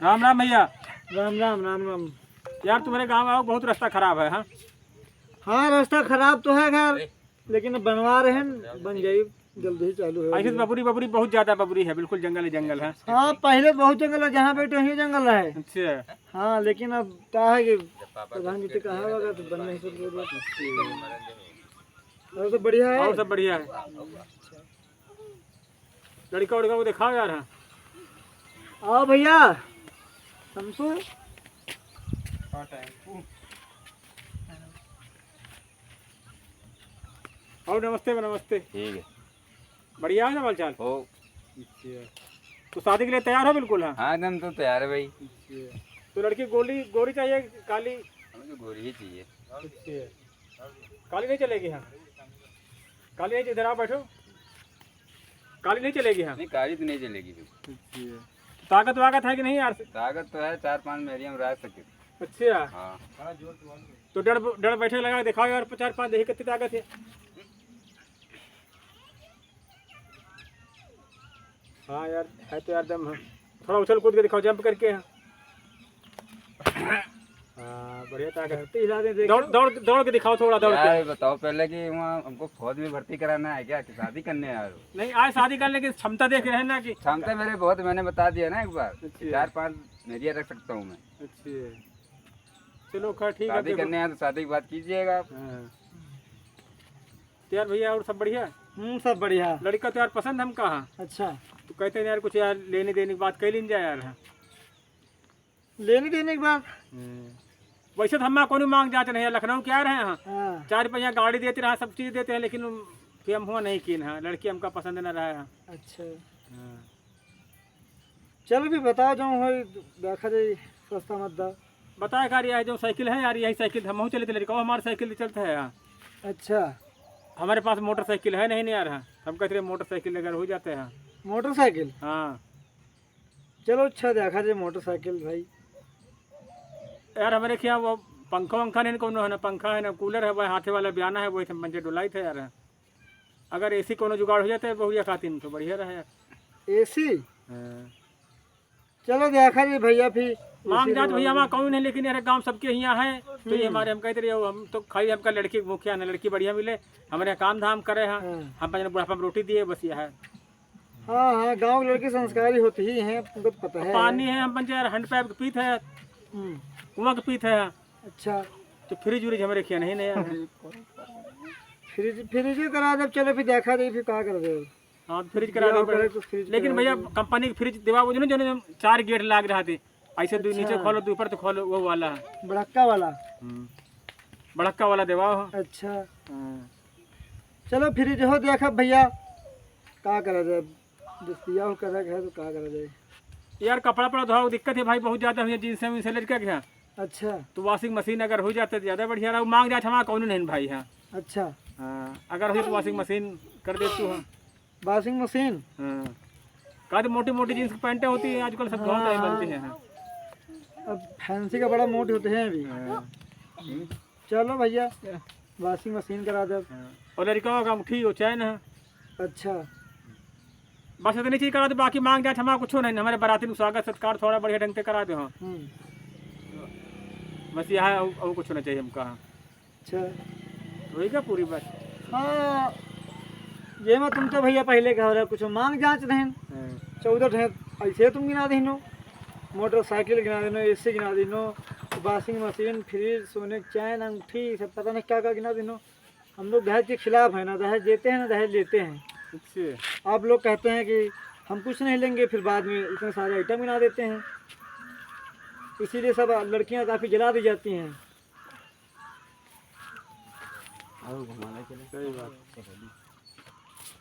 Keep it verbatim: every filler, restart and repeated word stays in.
राम राम भैया। राम राम, राम राम। यार, तुम्हारे गाँव आओ, बहुत रास्ता खराब है। हाँ, हाँ, रास्ता खराब तो है खैर, लेकिन अब बनवा रहे हैं, बन जाई, जल्दी ही चालू है। ऐसे तो बबरी, बबरी बहुत ज्यादा बबरी है, बिल्कुल जंगल ही जंगल है। हाँ, पहले बहुत जंगल है, जहाँ बैठे वहीं जंगल है। अच्छा। हाँ, लेकिन अब क्या है कि प्रधान जी से कहा होगा तो बन नहीं सकते। और सब बढ़िया है? और सब बढ़िया है। लड़का उड़का को दिखाओ यार। हाँ। आओ भैया, शमसू। और नमस्ते, नमस्ते। ठीक है। बढ़िया है ना हाल चाल? हो। अच्छा। तो शादी के लिए तैयार हो बिल्कुल? हाँ। हाँ, एकदम तो तैयार है भाई। अच्छा। तो लड़की गोरी, गोरी चाहिए कि काली? हमें तो गोरी ही चाहिए। अच्छा। काली नहीं चलेगी? हाँ, काली नहीं, इधर आओ, बैठो। काली नहीं चलेगी? हाँ। नहीं, काली तो नहीं चलेगी भाई। अच्छा। ताकत वाकत है कि नहीं यार? ताकत तो है, चार पांच मेहरिया में रह सके। अच्छा। हाँ। तो डर, डर बैठे लगा, दिखाओ यार, चार पांच, देखी कितनी ताकत है। हाँ यार, है तो यार दम है। थोड़ा उछल कूद के दिखाओ, जंप करके। हाँ, बढ़िया ताकत। धरती हिला दे, देखो। दौड़, दौड़, दौड़ के दिखाओ थोड़ा, दौड़ के। यार, बताओ पहले कि वहाँ हमको फौज में भर्ती कराना है क्या, कि शादी करने आए हो? नहीं, आज शादी कर, लेकिन क्षमता देख रहे हैं ना कि क्षमता मेरे बहुत, मैंने बता दिया ना एक बार, अच्छा। चार पांच मेहरिया रख सकता हूँ मैं। अच्छा, चलो खैर, ठीक है, शादी देखो। करने आए तो शादी की बात कीजिएगा आप। हाँ। तो यार भैया, और सब बढ़िया? हम्म, सब बढ़िया। लड़का तो यार पसंद हमका है। अच्छा। तो कहते हैं यार, कुछ यार लेने देने की बात कह लीन जाए यार। हाँ। लेने देने की बात? हम्म। वैसे तो हमारा कोनो मांग जांच नहीं है, लखनऊ के आ रहे हैं। हाँ। चार पहिया गाड़ी देते रहा, सब चीज देते हैं, लेकिन फिर हम हुआ नहीं कीन है, लड़की हमका पसंद न रहा है। अच्छा। हाँ। चलो भी बताओ, जो हो देखा जाए, सस्ता मत दा। बताया कर यार, जो साइकिल है यार, यही साइकिल हम चले थे, लड़का हमारे साइकिल से चलता है यार। अच्छा। हमारे पास मोटरसाइकिल है नहीं, नहीं यार। हम कहते रहे मोटरसाइकिल अगर हो जाते हैं। मोटरसाइकिल? हाँ। चलो अच्छा, देखा जाए मोटरसाइकिल भाई। यार, हमारे क्या वो पंखा वंखा नहीं, कोनो है ना पंखा है ना कूलर है, वह हाथे वाला बयाना है, वही से मंजे डोलाई थे यार। अगर एसी कोनो जुगाड़ हो जाता है बहुरिया खातिर तो बढ़िया रहे यार। एसी? हाँ। चलो देखा जी भैया, फिर मांग एसी जांच भैया, लगवा हमारा कौन है, लेकिन यार गांव सबके यहाँ है, तो ये हम्म। हमारे हम कहते रहे, हम तो खाली हमका लड़की मुखिया ना, लड़की बढ़िया मिले, हमारे यहाँ काम धाम करे हैं, हाँ। हम अपने बुढ़ापा में रोटी दिए, बस यह है। हाँ, हाँ, गांव के लड़के संस्कारी होते ही हैं, तुमको तो पता है। पानी है, हम पंचे यार हैंड पाइप के पीत है, हम्म। कुआं के पीत है। अच्छा। तो फ्रिज व्रिज हमारे क्या नहीं, नहीं यार। फ्रिज, फ्रिज ही करा दे, चलो फिर देखा जाए, फिर का कर दे। हाँ, तो फ्रिज करा दे, करे तो फ्रिज लेकिन करा भैया दे। कंपनी के फ्रिज देवा, वो जो ना, जो ना चार गेट लाग रहा थे, ऐसे दो नीचे अच्छा। खोलो, दो ऊपर तो खोलो, वो वाला है। बड़क्का वाला? हम्म। बड़क्का वाला देवा हो। अच्छा। हाँ। चलो फ्रिज हो देखा भैया, का करा जाए, दस्तिया हो करे है तो का करा जाए। यार कपड़ा पड़ा धोआ दिक्कत है भाई, बहुत ज्यादा हुई है, जींस वींस लड़का के। अच्छा। तो वॉशिंग मशीन अगर हो जाते तो ज्यादा बढ़िया रहा, मांग जात हमारा कौन नहीं भाई है। अच्छा। हाँ, अगर हो तो वॉशिंग मशीन कर दे तू। हाँ। वॉशिंग मशीन? हाँ। का तो मोटी मोटी जींस की पैंटें होती हैं आजकल, सब बहुत हाँ, बनती हैं। हाँ। अब फैंसी कपड़ा मोटे होते हैं अभी। हाँ। चलो भैया, वॉशिंग मशीन करा दे। हाँ। और लड़का का अंगूठी हो, चैन है। अच्छा। बस इतनी चीज करा दे, बाकी मांग जांच हमारा कुछ नहीं, हमारे बराती में स्वागत सत्कार थोड़ा बढ़िया ढंग से करा दे। हाँ। हम्म। बस यह है, और, और कुछ नहीं चाहिए हमका। हाँ। अच्छा। वही का पूरी बात। हाँ, ये मैं तुमसे भैया पहले कह रहा, कुछ मांग जांच नहीं। हाँ। चौदह ठे ऐसे तुम गिना दीनो, मोटरसाइकिल गिना दीनो, एसी गिना दीनो, वॉशिंग मशीन, फ्रिज, सोने की चैन, अंगूठी, सब पता नहीं क्या क्या गिना दीनो। हम लोग दहेज के खिलाफ है, ना दहेज देते हैं ना दहेज लेते हैं। अच्छा। आप लोग कहते हैं कि हम कुछ नहीं लेंगे, फिर बाद में इतने सारे आइटम गिना देते हैं, इसीलिए सब लड़कियां काफ़ी जला दी जाती हैं। और घुमाना चले। सही बात।